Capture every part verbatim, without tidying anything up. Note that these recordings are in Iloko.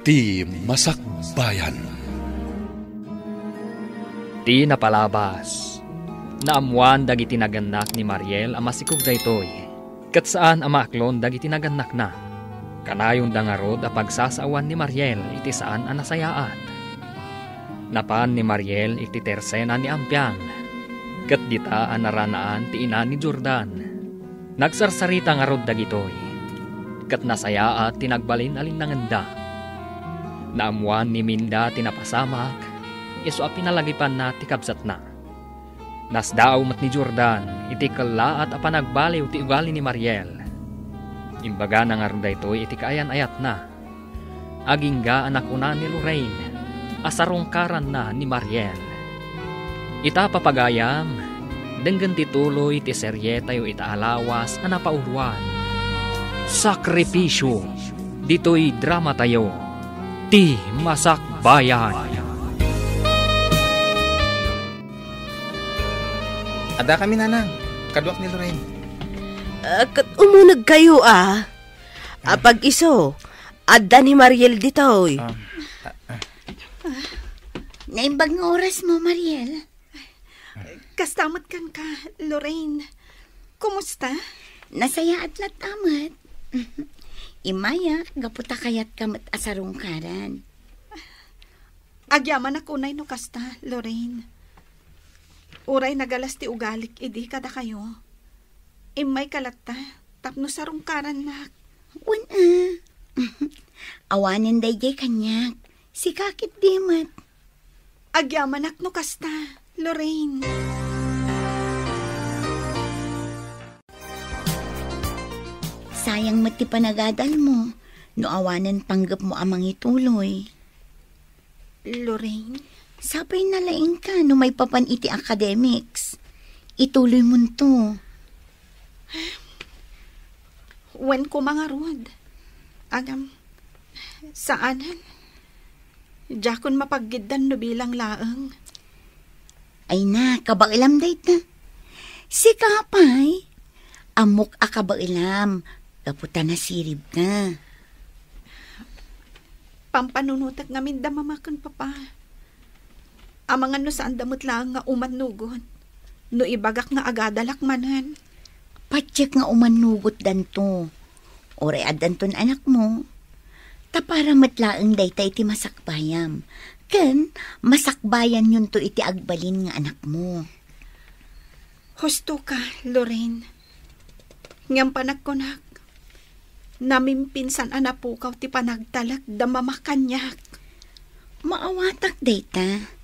Ti Masakbayan. Ti napalabas, naammuan dagiti nagannak ni Mariel a masikog daytoy, ket saan a maaklon dagiti nagannakna. Kanayonda ngarud a pagsasaawan ni Mariel iti saan a nasayaat. Napan ni Mariel iti tersena ni Ampiang, ket dita a naranaan ti ina ni Jordan. Nagsarsarita ngarud dagitoy, ket nasayaat ti nagbalin a linnangenda. Naammuan ni Minda ti napasamak, isu a pinalagipanna ti kabsatna. Nasdaaw met ni Jordan iti kellaat a panagbaliw ti ugali ni Mariel. Imbagana ngarud daytoy iti kaayan-ayatna. Agingga a nakuna ni Lorraine a sarungkaranna ni Mariel. Ita, papagayam, denggen ti tuloy ti serietayo ita a lawas a napauloan, Sakripisyo, ditoy dramatayo, Ti Masakbayan. Adda kami, nanang. Kaduak ni Lorraine. Ah, ket umuneg kayo, ah. Apag iso, adda ni Mariel ditoy. Um, ah, ah. Naimbag nga oras mo, Mariel. Kasta met kenka, Lorraine. Kumusta? Nasayaat latta met. Immayak, gapu ta kayatka met a sarungkaran. Agyamanak unay no kasta, Lorraine. Uray nagalas ti ugalik idi kadakayo. Immayka latta tapno sarungkarannak. Wen a. Awanen daydiay kaniak. Sika ketdi met. Agyamanak no kasta, Lorraine. Sayang met ti panagadalmo no awanen panggepmo a mangituloy. Lorraine? Sapay nalaingka no maipapan iti academics. Ituloymonto. Wen koma ngarud. Agam, saanen. Diakon mapaggiddan no bilang laeng. Ay na, kabaelam dayta. Sika pay, ammok a kabaelam, gapu ta nasiribka. Pampanunotek ngamin da mama ken papa. Amangan no saanda met laeng nga umannugot no ibagak nga agadalak manen. Patiek nga umannugotdanto. Uray addanton anakmo, ta para met laeng dayta iti masakbayam, ken masakbayanyonto iti agbalin nga anakmo. Husto ka, Lorraine. Ngem panagkunak, namimpinsan a napukaw ti panagtalek da mama kaniak. Maawatak dayta.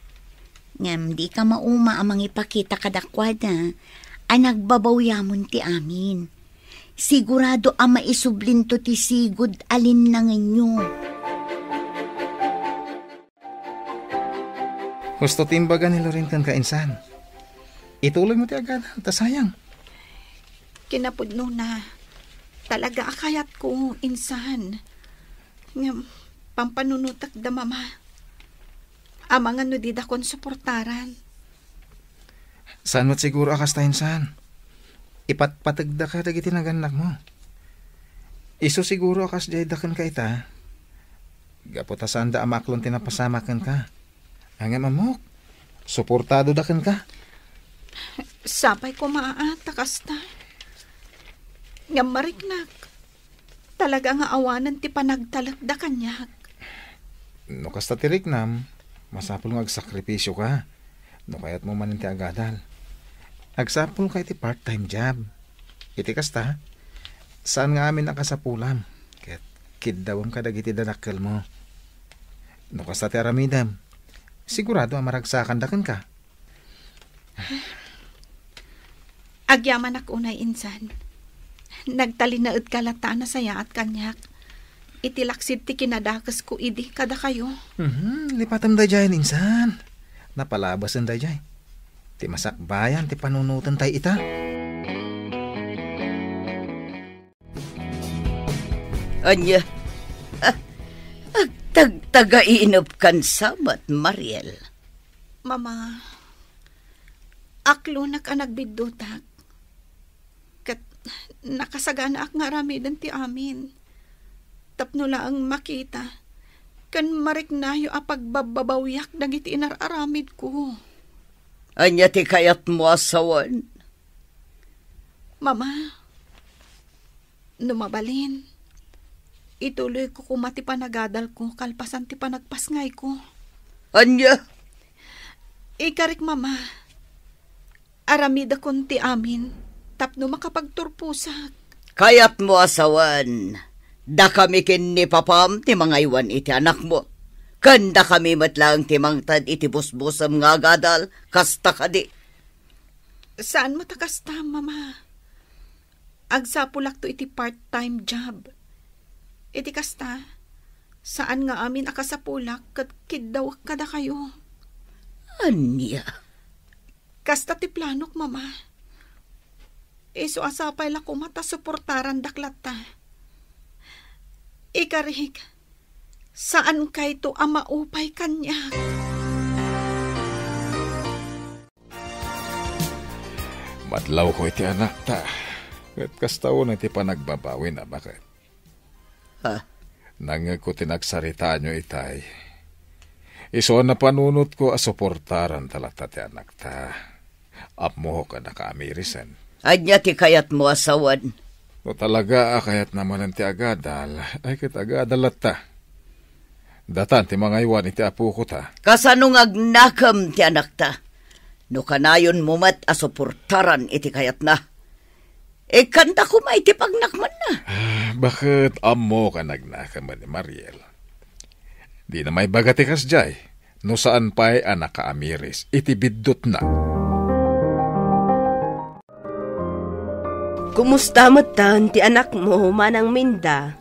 Ngem dika mauma a mangipakita kadakuada a nagbabawyamon ti amin. Sigurado a maisublinto ti sigud a linnangenyo. Husto ti imbaga ni Loren kenka, insan. Ituloymo ti agadal, ta sayang. Kinapudnona, talaga a kayatko, insan. Ngem, pampanunotek da mama. Amangan no didakon suportaran. Saan met siguro a kasta, insan. Ipatpategdaka dagiti nagannakmo. Isu siguro a kasdiay da kenka ita. Gapu ta saanda a maaklon ti napasamak kenka. Ngem ammok, suportado da kenka. Sapay koma a ta kasta. Ngem mariknak, talaga nga awanen ti panagtalek da kaniak. No kasta ti riknam, masapul nga agsakripisyoka no kayatmo manen ti agadal. Agsapulka iti part-time job. Iti kasta, saan nga amin a kasapulam ket kiddawem kadagiti dadakkelmo. No kasta ti aramidem, sigurado a maragsakanda kenka. Agyamanak unay, insan. Nagtalinaedka latta a nasayaat kaniak iti laksid ti kinadakesko idi kadakayo. Mhm, lipatem daydiayen, insan. Napalabasen daydiay. Ti masakbayan ti panunoten tay ita. Ania? Ah, agtagtagainupkan sa met, Mariel? Mama, aklonak a nagbiddutak. Ket nakasaganaak nga aramiden ti amin. Tapno laeng makita ken mariknayo a pagbabbabawiak dagiti inar-aramidko. Ania ti kayatmo a sawen? Mama, no mabalin, ituloyko koma ti panagadalko kalpasan ti panagpasngayko. Ania? Ikarik, Mama, aramidakon ti amin tapno makapagturposak. Kayatmo a sawen, dakami ken ni papam ti mangaywan iti anakmo, ken dakami met laeng ti mangted iti busbusem nga agadal, kasta kadi? Saan met a kasta, Mama. Agsapulakto iti part-time job. Iti kasta, saan nga amin a kasapulak ket kiddawek kadakayo. Ania? Kasta ti planok, Mama. Isu a sapay la koma ta suportarandak latta. Ikarik, saankayto a maupay kaniak. Madlawko iti anakta, ket kasta unay ti panagbabawina, baket. Ha? Nangngegko ti nagsaritaanyo itay. Isu a napanunotko a suportaranta latta ti anakta. Ammok a nakaamirisan. Ania ti kayatmo a sawen? No talaga a kayatna manen ti agadal, ay ket agadal latta. Datan ti mangaywan iti apoko ta. Kasano nga agnakem ti anakta? No kanayonmo met a suportaran iti kayatna, ikkanta koma iti pagnakmanna. Ah, baket ammok a nagnakem ni Mariel. Dina maibaga ti kasdiay, no saan pay a nakaamiris iti biddutna. Kumusta metten ti anakmo, Manang Minda?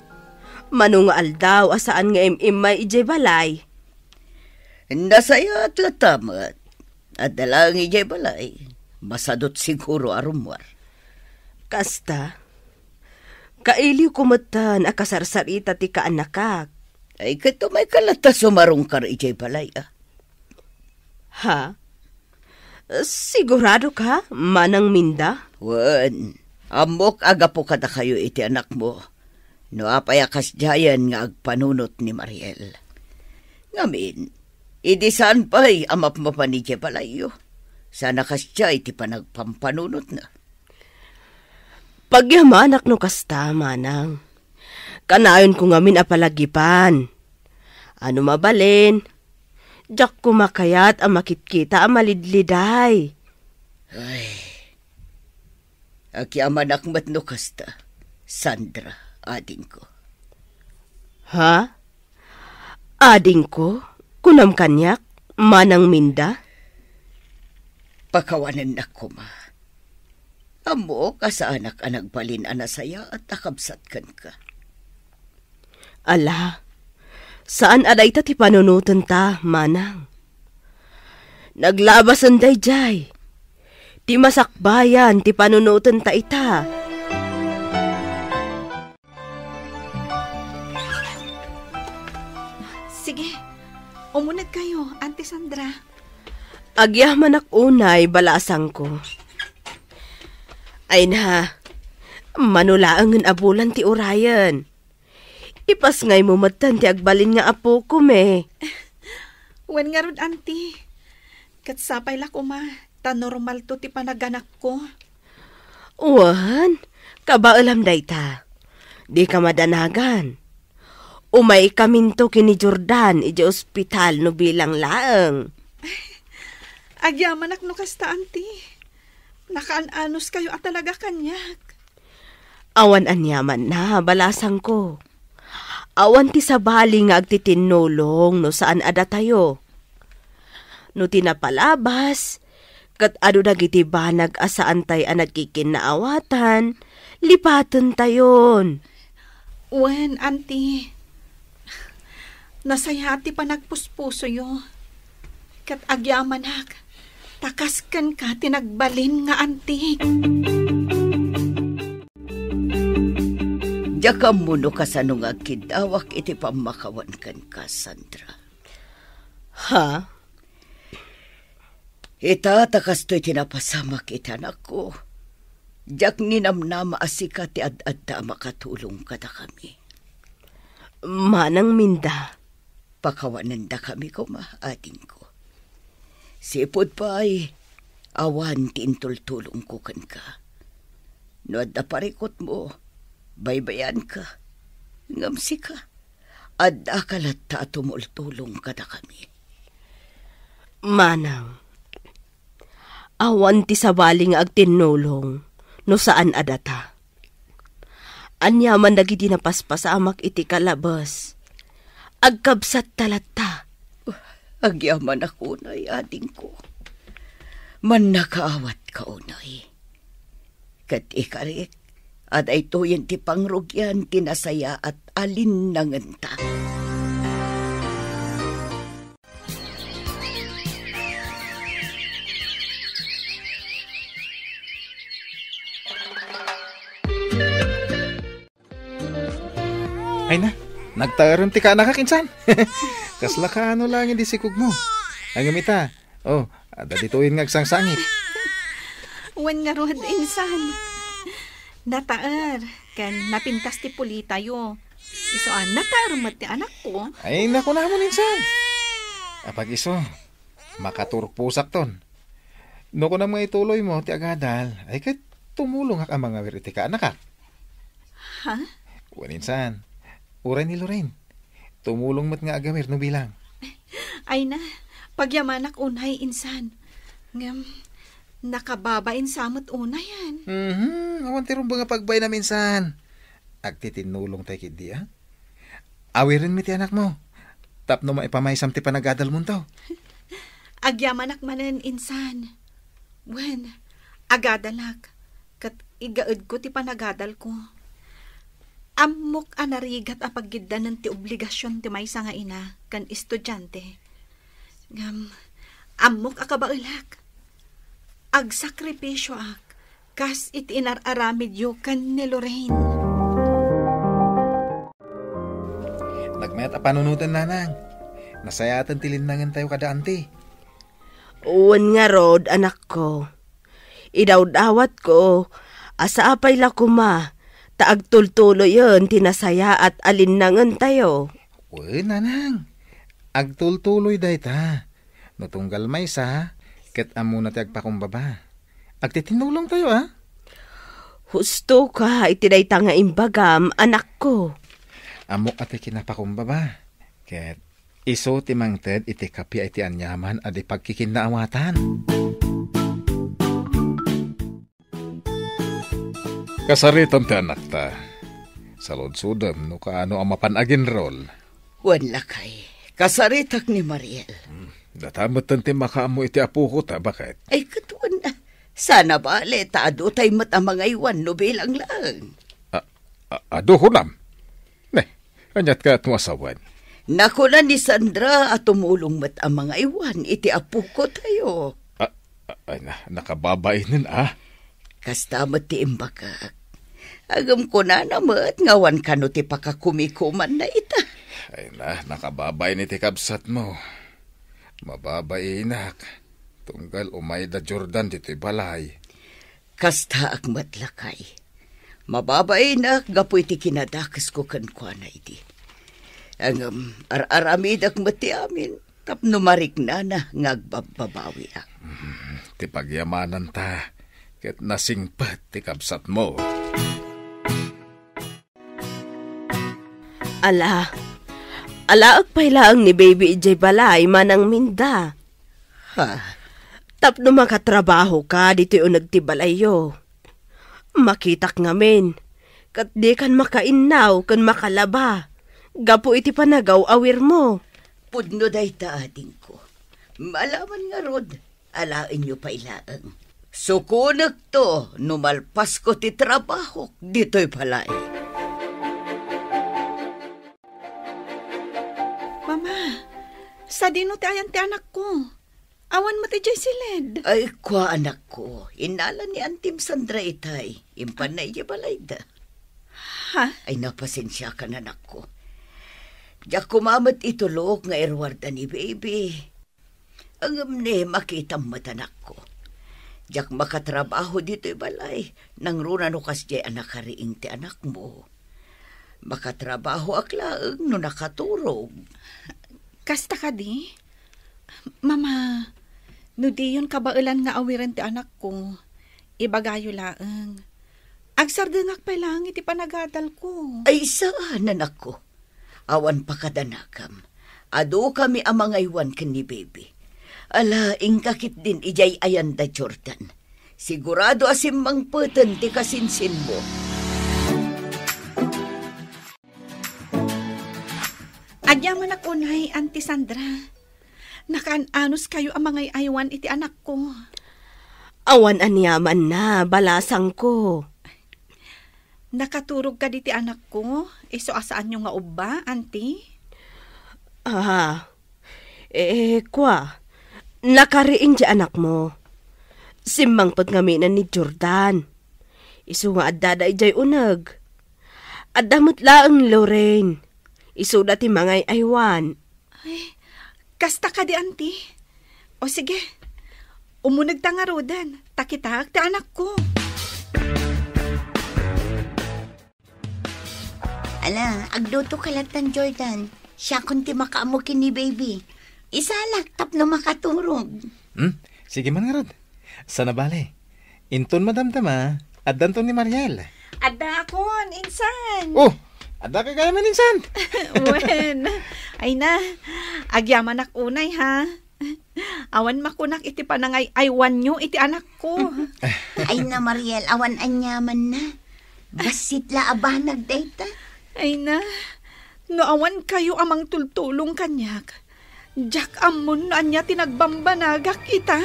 Mano nga aldaw a saan nga im-immay idiay balay? Nasayaat latta met. Adda laeng idiay balay. Masadut siguro a rummuar. Kasta, kailiwko metten a kasarsarita ti kaanakak. Ay, ket umayka latta sumarungkar idiay balay, a? Ha? Sigurado ka, Manang Minda? Wen, ammok a gapu kadakayo iti anakmo. No apay a kasdiayen nga agpanunot ni Mariel. Ngamin, idi saan pay a mapmapan idiay balayyo, saan a kasdiay ti panagpampanunotna. Pagyamanak no kasta, Manang. Kanayonko ngamin a palagipan. Ano mabalin, diak koma kayat a makitkita a malidliday. Ay, agyamanak met no kasta, Sandra, adingko. Ha? Adingko? Kunam kaniak, Manang Minda? Pakawanennak koma. Ammok a saanak a nagbalin a nasayaat a kabsat kenka. Ala, saan a dayta ti panunotenta, Manang. Naglabasen daydiay. Ti masakbayan ti panunotenta ita. Sige, umunegkayo, Auntie Sandra. Agyamanak unay, balasangko. Ay na, mano laengen a bulan ti urayen. Ipasngaymo metten ti agbalin nga apokome. Wen ngarud, Auntie. Ket sapay la koma, ta normalto ti panaganakko. Wen, kabaelam dayta. Dika madanagan. Umaykaminto ken ni Jordan idiay ospital no bilang laeng. Agyamanak no kasta, Auntie. Nakaan-anuskayo a talaga kaniak. Awan aniamanna, balasangko. Awan ti sabali nga agtitinnulong no saan a datayo. No ti napalabas, ket adu dagiti banag a saantay a nagkikinnaawatan, lipatentayon. Wen, Auntie. Nasayaat ti panagpuspusoyo. Ket agyamanak, ta kas kenka ti nagbalin nga antik. Diak ammo no kasano nga agkiddawak iti pammakawan kenka, Sandra. Ha? Ita, ta kastoy ti napasamak iti anakko. Diak ninamnama a sika ti ad-adda a makatulong kadakami. Manang Minda, Pakawanendakami koma, adingko. Sipud pay, awan ti intultulongko kenka. No adda parikutmo, baybayanka. Ngem sika, addaka latta a tumultulong kadakami. Manang, awan ti sabali nga agtinnulong no saan a data. Aniaman dagiti napaspasamak iti kalabas, agkabsatta latta. Agyamanak unay, adingko. Mannakaawatka unay. Ket ikarik a daytoyen ti pangrugian ti nasayaat a linnangenta. Ay na, nagtaerem ti kaanakak insan. Kasla kaano laeng idi sikogmo. Ngem ita, oh, adda ditoyen nga agsangsangit. Wen ngarud, insan. Nataer, ken napintas ti pulitayo. Isu a, nataer met ti anakko. Ay, nakunamon insan. Apag-isu, makaturpusakton. No kunam nga ituloymo ti agadal, ay ket tumulongak a mangawir iti kaanakak. Ha? Wen insan, uray ni Lorraine, tumulong met nga agawir no bilang. Ay na, pagyamanak unay, insan. Ngem, nakababain sa met unayan. Mhm, awan ti rumbeng a pagbainam insan. Agtitinnulong tay ketdi, a? Awirenmi ti anakmo, tapno maipamaysam ti panagadalmonto. Agyamanak manen, insan. Wen, agadalak, ket igaedko ti panagadalko. Ammok a narigat a paggiddanen ti obligasion ti maysa nga ina ken estudiante. Ngem, ammok a kabaelak. Agsakripisioak kas iti inar-aramidyo ken ni Lorraine. Nagmayat a panunoten, nanang. Nasayaten ti linnangentayo kada anti. Wen ngarud, anakko. Idawdawatko a sapay la koma ta agtultuloyen ti nasayaat a linnangentayo. Wen, nanang. Agtultuloy dayta. No tunggal maysa, ket ammona ti agpakumbaba. Agtitinnulongtayo, a? Hustoka iti dayta nga imbagam, anakko. Ammok a ti kinapakumbaba. Ket isu ti mangted iti kappia iti aniaman a di pagkikinnaawatan. Kasaritam ti anakta. Saludsodem no kaano a mapan aginrol. Wen, lakay. Kasaritak ni Mariel. Hmm, data metten ti makaammo iti apoko ta, baket. Ay, ket wen, sana bale ta adu tay met a mangaywan no bilang laeng. A, a, adu kunam? Ne, aniat ket no asawen? Nakuna ni Sandra a tumulong met a mangaywan iti apoko tayo. A, a, ay na, nakababainen, a? Kasta met ti imbagak. Ngem kunana met nga awan kano ti pakakumikumanna ita. Ay na, nakababain iti kabsatmo. Mababainak. Tunggal umayda Jordan ditoy balay. Kastaak met, lakay. Mababainak gapu iti kinadakesko kenkuana idi. Ngem ar-aramidek met ti amin tapno mariknana nga agbabbabawiak. Mm, ti pagyamananta ket nasingpet ti kabsatmo. Ala, alaek pay laeng ni baby idiay balay, Manang Minda. Ha? Tapno makatrabahoka ditoy uneg ti balayyo. Makitak ngamin, ket dikan makainnaw ken makalaba gapu iti panagaw-awirmo. Pudno dayta, adingko. Malaman ngarud, alaenyo pay laeng. Sukonekto no malpasko ti trabahok ditoy balay. Mama, sadino ti ayan ti anakko? Awan met idiay siled. Ay, kua, anakko. Innala ni Antim Sandra itay. Impanna idiay balayda. Ha? Ay, napasensiakan, anakko. Diak koma met itulok nga iruarda ni baby. Ngem ne, makitam met, anakko. Diak makatrabaho ditoy balay, nangruna no kasdiay a nakariing ti anakmo. Makatrabahoak laeng no nakaturog. Kasta kadi? Mama, no diyon kabaelan nga awiren ti anakko, ibagayo laeng. Agsardengak pay laeng iti panagadalko. Ay, saan, anakko. Awan pakadanakam. Adukami a mangaywan ken ni Baby. Ala, inka ketdin idiay ayanda, Jordan. Sigurado a simmangpeten ti kasinsinmo. Agyamanak unay, Auntie Sandra. Nakaan-anos kayo a mangay-aywan iti anakko. Awan aniamanna, balasangko. Nakaturog kadi ti anakko, isu a saanyo nga ubba, Auntie? Ah, eh, kua, nakariing ti anakmo. Simmangpet ngamin ni Jordan. Isu nga addada idiay uneg. Adda met laeng ni Lorraine. Isuda ti mangay-aywan. Ay, kasta kadi, Auntie? O sige, umunegta ngaruden, ta kitaek ti anakko. Ala, agluto ka latta, Jordan. Siakon ti makaammo ken ni Baby. Isalak tapno makaturog. Hmm? Sige man ngarud. Saan a bale. Inton madamdama, addanton ni Mariel. Addaakon, insan. Oh, adda ka gayam, insan. Wen. Ay na, agyamanak unay, ha? Awan makunak iti panangay-aywanyo iti anakko. Ay na, Mariel, awan aniamanna. Bassit la a banag dayta. Ay na, no awan kayo a mangtultulong kaniak, diak ammon no ania ti nagbambanagak ita.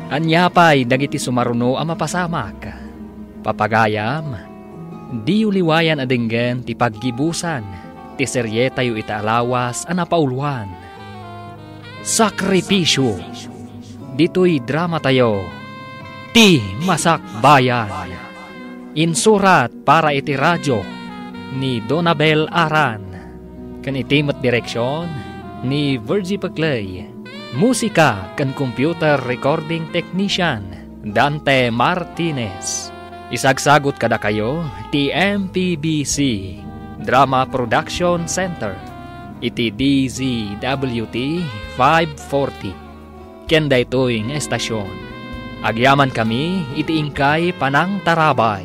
Ania pay dagiti sumaruno a mapasamak? Papagayam, diyo liwayan a denggen ti paggibusan ti serietayo ita a lawas a napauluan, Sakripisyo. Ditoy dramatayo, Ti Masakbayan. Insurat para iti radio ni Donabel Aran. Ken iti met direksion ni Virgie Peclay. Musika ken computer recording technician, Dante Martinez. Isagsagut kadakayo ti M P B C Drama Production Center iti D Z W T five forty. Ken daytoy nga estasion, agyamankami iti inkay panangtarabay.